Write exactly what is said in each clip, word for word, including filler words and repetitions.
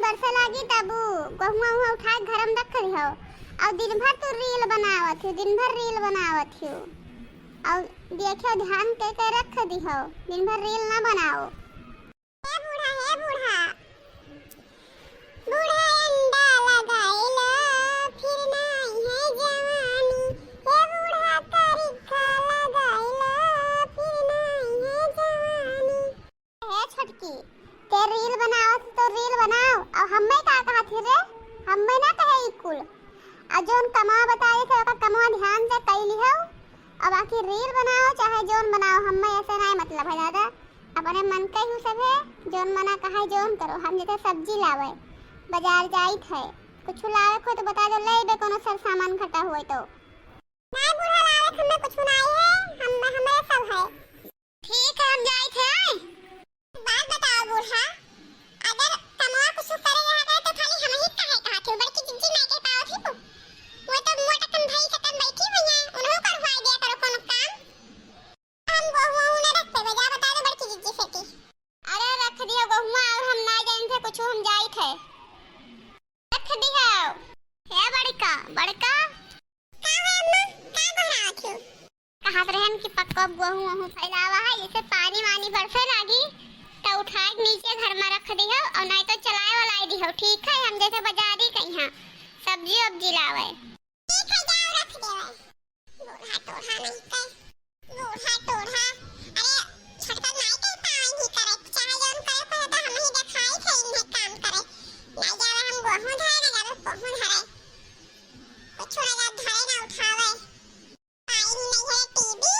बरसे लागी तब उ गोहुआ उहुआ उठाए के घर में रख दिहो। और दिन भर तू reel बनावत हो, दिन भर reel बनावत हो। और देखियो ध्यान के के रख दिहो, दिन भर reel ना बनाओ। हे बूढ़ा, हे बूढ़ा, बूढ़ा अंडा लगाइला, फिर नाई है जवानी। हे बूढ़ा करिखा लगाइला, फिर नाई है जवानी। हे छोटकी, ते reel बनावत तो reel बनाओ, और हम्मे का कहत ही रे? हम्मे ना कहे ई कुल। आ जौन कमवा बताए थे, ओका कमवा ध्यान से कई लिहो। अब बाकी reel बनाओ चाहे जौन बनाओ, हम्मे ऐसे नाई मतलब है दादा। अपने मन के ही सब है, जौन मना कहा है जौन करो। हम जैसे सब्जी लावे, बाजार जाइत है, कुछ लावे को तो बता दो, ले बे कोनो सर सामान घटा हुए तो। नाई बूढ़ा लावे, हम्मे कुछ नाई है, हम, हमरे सब है। ठीक है, हम जाइत है। बात बताओ बूढ़ा, अगर कमवा कुछ करे रहा करे तो खाली हम ही काहे कहा थे, बड़की जिज्जी नाई कह पाओ थी तू। वो तो मोटा कम भाई से कम बैठी हुई है, उन्हों करवाई दिया करो कोनो काम। हम गोहूं वोहूं ना रख पेबे, जा बता दो बड़की जिज्जी से की। अरे रख दियो गोहुआ, और हम ना जान थे कुछ, हम जाइत है। रख दियो। हे बड़का, बड़का। का है अम्मा, का बनावत हो? कहत रहन कि पक्का गोहूं वोहूं फैलावा है, जैसे पानी वानी बरसे लागी, तो उठा के नीचे घर में रख दियो, और नहीं तो चलाए वाला आई दियो, ठीक है? हम जैसे बाजारी कहीं सब्जी उब्जी लावे। ठीक है, जाओ रख देवे। बूढ़ा टोढ़ा नहीं के, बूढ़ा टोढ़ा। अरे, छोटका नाई के पावन ही करे, चाहे जौन करे पड़े तो हम ही देखाई थे इन्हें काम करे। ना जावे हम गोहूं धरे, ना जावे गोहूं धरे। कुछ ना जावे धरे ना उठावे। पाई ही नहीं है टीवी,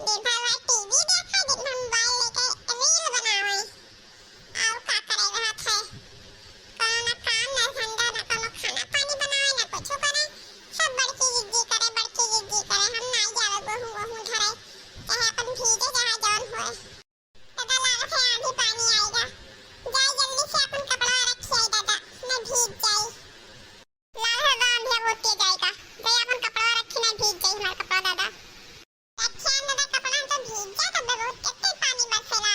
दिन भर वह टीवी देखे, दिन भर मोबाइल लेके reel बनावे। और का करे रहत है? कोनो ना काम, ना धंधा, ना कोनो खाना पानी बनावे, ना कुछ करे। सब बड़की जिज्जी करे, बड़की जिज्जी करे। हम नाई जावे गोहूं, गोहूं धरे, चाहे अपन भीजे, चाहे जौन होए। दादा लागत है आंधी पानी आएगा। जाई जल्दी से अपन कपड़ा रखी आई दादा, मैं भीज जाई। लाल हो गया आंधी, अब होती जाएगा। जाई अपन कपड़ा रखी, मैं भीज जाई हमार कपड़ा दादा। रखियान दादा कपड़ा तो भीज जा, तब बहुत तेज तेज पानी बरसेला।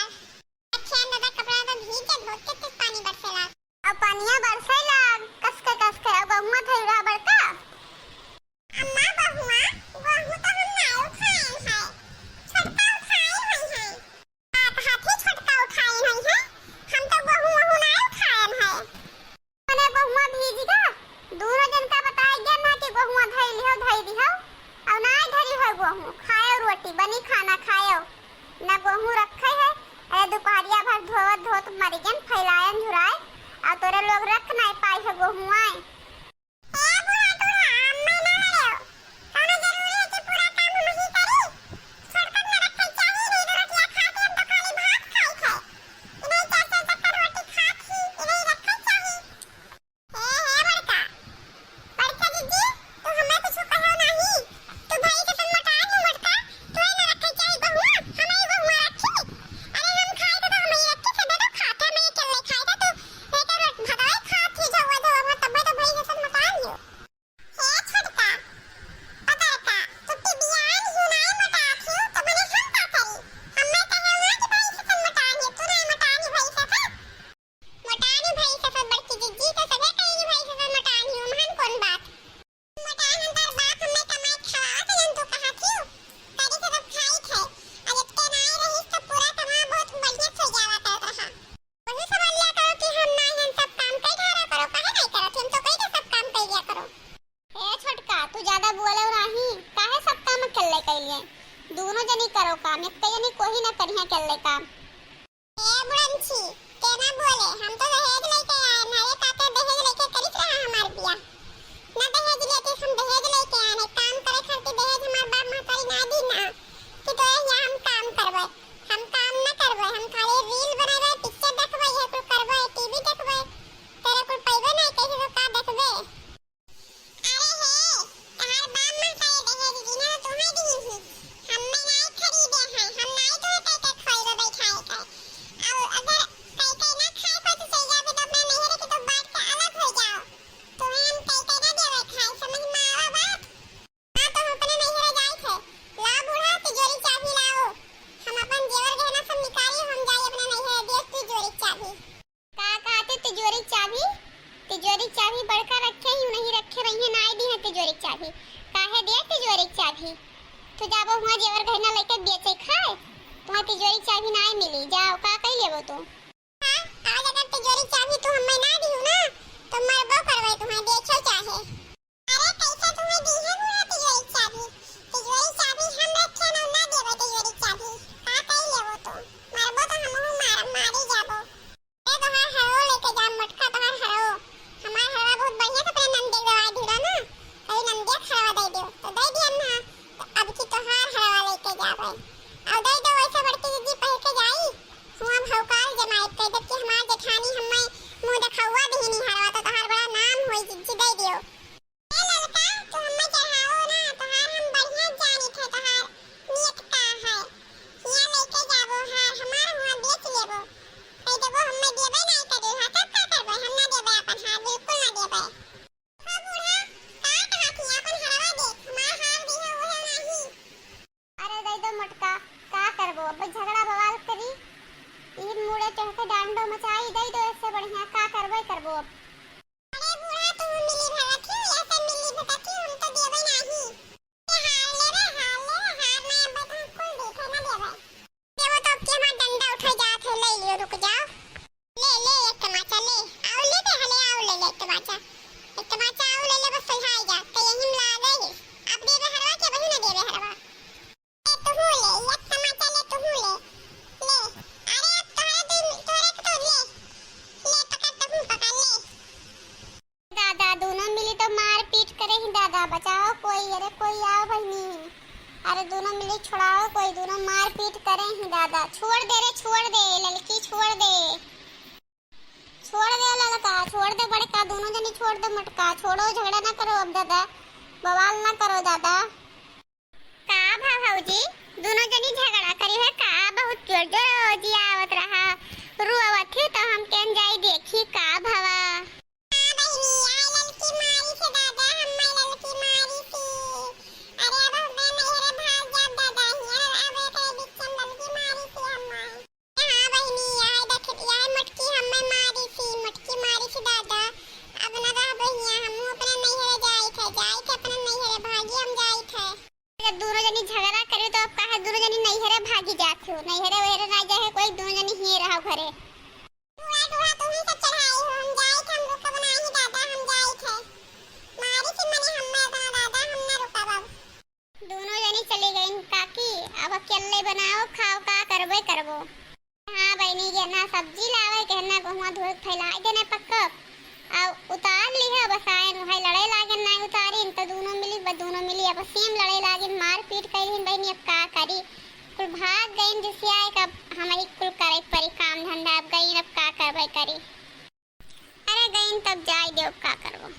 रखियान दादा कपड़ा तो भीज जा, बहुत तेज तेज पानी बरसेला। अब पनिया बरसेला, कस के कस के, अब बहुआ धइल रहा बड़का। अम्मा बहुआ, गोहूं तो हम नाय उठाएन है, छोटका उठाए हुई है। बात हाथी छोटका उठाए हुई है, हम तो गोहूं वोहूं नाय उठाएन है। मने गोहुआ भीज गा, दूनो जन का बताए गया ना कि गोहुआ धई लिहो, धई दिहो, और ना धरी हो गोहूं, खायो रोटी, बनी खाना खायो, ना गोहूं रखे है। अरे दुपहरिया भर धोवत धोत मरिगन, फैलायन झुराए, और तोरे लोग रख ना पाई है गोहुआ। ए बूढ़ा टूढ़ा, अम्मा ना लड़ो, कौनो जरूरी है कि पूरा काम हम ही करी? छोटकन ना रखे चाही, नहीं तो रोटिया खाती, हम तो खाली भात खाई थे। इन्हें चार चार चक्कर रोटी खात ही, इन्हें रखे चाही। हे, हे बड़का, बड़का जिज्जी, तू हमें कुछ कहो नाही। तू भाई के संग मोटा नहीं मोटका, तू ही ना रखे चाही बहुआ, हमें ही बहुआ रखी। अरे हम खाए तो, तो हमें ही रखी, सब तो खाते, हमें ही अकेले खाए तो, तू लेकर भगावे खात ही, झौवा, झौवा, तब तो भाई के संग मोटा लियो। हे छोटका, पतरका, तू टिबियान ही नाई मोटा थी, तो मने हम का करी? हमें कहे ना कि भाई के संग मोटा नहीं, तू नाई मोटा नहीं भाई के संग। मोटान ही भाई ससुर बड़की जिज्जी तो सभे कही कि भाई ससुर मोटान ही, ओमहन कौन बात? मोटान हमार बाप हमें कमाई खवावत है, जौन तू कहा थी, करी के सब खाई थे। अब इतने नाई रही तो पूरा कमा बहुत बढ़िया से जावा करत रहा। वही समझ लिया करो कि हम ना हम सब काम कई ढारा करो, काहे नहीं करत? हम तो कही के सब काम कई लिया करो। ए छोटका, तू ज्यादा बोले नाही, काहे सब काम अकेले कई लिए? दोनों जनी करो काम, एक जनी कोई ना करिया अकेले काम। ए बुढ़ंची, ते ना बोले, हम तो दहेज लेके आए, नारे ताते दहेज लेके करित रहा हमार बियाह। ना दहेज लेते, हम दहेज लेके आए, काम करे खातिर दहेज हमार बाप महतारी ना दी ना, कि तोरे यहाँ हम काम करबे। हम काम ना करबे, हम खाली reel बनाबे, picture देखबे, ये कुल करबे, टीवी देखबे, तेरे कुल पैबे ना, कैसे तो का देखबे? अरे हे, तहार बाप महतारी दहेज दीना तो तुम्हें दी ही। हम्मे नाई खरीदे हैं, हम नाई तोहे कह के खोइबे बैठाए के। और अगर कह के ना खाए को तो चल जाबे तो अपना नैहर के तो बांट के अलग हो जाओ। तुम्हें हम कह के ना देवे खाए, समझ काहे दिया तिजोरी के चाभी? तू जाबो हुआँ जेवर गहना लइके बेचे खाए, तुहां तिजोरी के चाभी नाहीं मिली। जाओ, का कइ लेबो तू? हाँ, आज अगर तिजोरी के चाभी तू हमें ना दिहू ना, तो मरबो करबे तुहां, देखो चाहे। अरे, कैसे तुहां दी है बूढ़ा तिजोरी के चाभी? तिजोरी के चाभी हम रखे ना, ना देबे तिजोरी के चाभी। का कइ लेबो तू? मरबो तो हमहू मार, मारी जाबो। ए, तोहार हरवा लेके जा, मोटका तोहार हरवा। हमार हरवा बहुत बढ़िया से अपने नंदे के दवाई ढूंढा ना, कहीं नंदे के हरवा दे दो, तो दे दिया ना, तो अब की तोहार हरवा लेके जावे। और दे दो, वैसे बड़की दीदी पहन के जाई, हुआं भौकाल जमाई कह देब कि हमार जेठानी हमें मुंह देखावा दिहनी हरवा, तो तोहार बड़ा नाम होई, जिज्जी दे दियो। ए ललका, तू हमें चढ़ाओ ना, तोहार हम बढ़िया जानित है, तोहार नियत का है। हियां लेके जाबो हार, हमार हुआं बेच लेबो। कह देबो हमें देबे नहीं करे, हाँ, तब का करबे? हम ना देबे अपन हार, बिल्कुल ना देबे। हो बूढ़ा, का कहा थी, अपन हरवा देख, हमार हार दी है, उहे नहीं। अरे दे दो मोटका, का करबो, अब झगड़ा बवाल करी, ईद मुड़े चढ़ के डांडो मचाई, दे दो, इससे बढ़िया का करबे करबो अब। अरे बूढ़ा, तू मिली भगत ही, ऐसे मिली भगत ही, हम तो देबे नाही। ये हार ले रे, हार ले रे, हार ना अब तो कुल देखे ना देबे। ये वो तो अब के हमार डंडा उठे जात है, ले लियो, रुक जाओ। ले, ले, एक तमाचा ले, आओ ले दे, हले आओ ले ले एक तमाचा, एक तमाचा आओ ले ले, बस सही जा, तो यही में लागे है। अब देबे हरवा के, वही ना देबे हरवा। ले तुहू ले, एक तमाचा ले तुहू ले। ले, अरे अब तोहरे दू, तोहरे के तो ले। ले पकड़, तुहू पकड़ ले। दादा, दोनों मिली तो मारपीट करे ही दादा, बचाओ कोई, अरे कोई आओ बहिनी। अरे दोनों मिली छुड़ाओ कोई, दोनों मारपीट करे ही दादा। छोड़ दे रे, छोड़ दे, ललकी छोड़ दे। छोड़ दे ललका, छोड़ दे बड़का, दोनों जनी छोड़ दे मोटका, छोड़ो, झगड़ा ना करो अब दादा, बवाल ना करो दादा। का भा भौजी, दोनों जनी झगड़ा करी है का? बहुत जोर जोर आवाजी आवत रहा, रुआवत ही तो हम केन जाई देखी का भवा। हाँ बहिनी, आय ललकी मारी से दादा, हम्मे ललकी मारी से। अरे अब हम्मे नैहरे भाग जाब दादा, हियाँ अब एकरे बीच में ललकी मारी से हम्मे। हाँ बहिनी, आय देख, आय मोटकी हम्मे मारी सी, मोटकी मारी सी दादा। अब न रहबे हियाँ, हमहू अपने नैहरे जाई थे, जाई थे अपने नैहरे, भागी हम जाई थे। जब दोनों जनी झगड़ा करे तो अब काहे दोनों जनी नैहरे भागी जात हो? नैहरे वैहरे ना जाए कोई, दोनों जनी हिये रहो घरे। बूढ़ा, बूढ़ा, तुम ही सब चढ़ाई हो, हम जाई थे, हम रुकब नाही दादा, हम जाई थे। मारी सी मने हम्मे अपना दादा, हम ना रुकब अब। दोनों जनी चली गईं। काकी, अब अकेले बनाओ, खाओ, का करबे करबो। हाँ बहिनी, केहना सब्जी लावे, केहना गोहुआ धोए के फैलाई देने पक्कब। अब उतार ली है, बस आयन वही लड़े लागेन, नाई उतारिन, तो दोनों मिली, बस दोनों मिली अब सेम लड़े लागेन, मारपीट करिन बहिनी, अब का करी। कुल भाग गईन रिसियाए, अब हमही कुल करे के परी काम धंधा, अब गईन, अब का करबे करी। अरे गईन तब जाए दे, अब का करबो।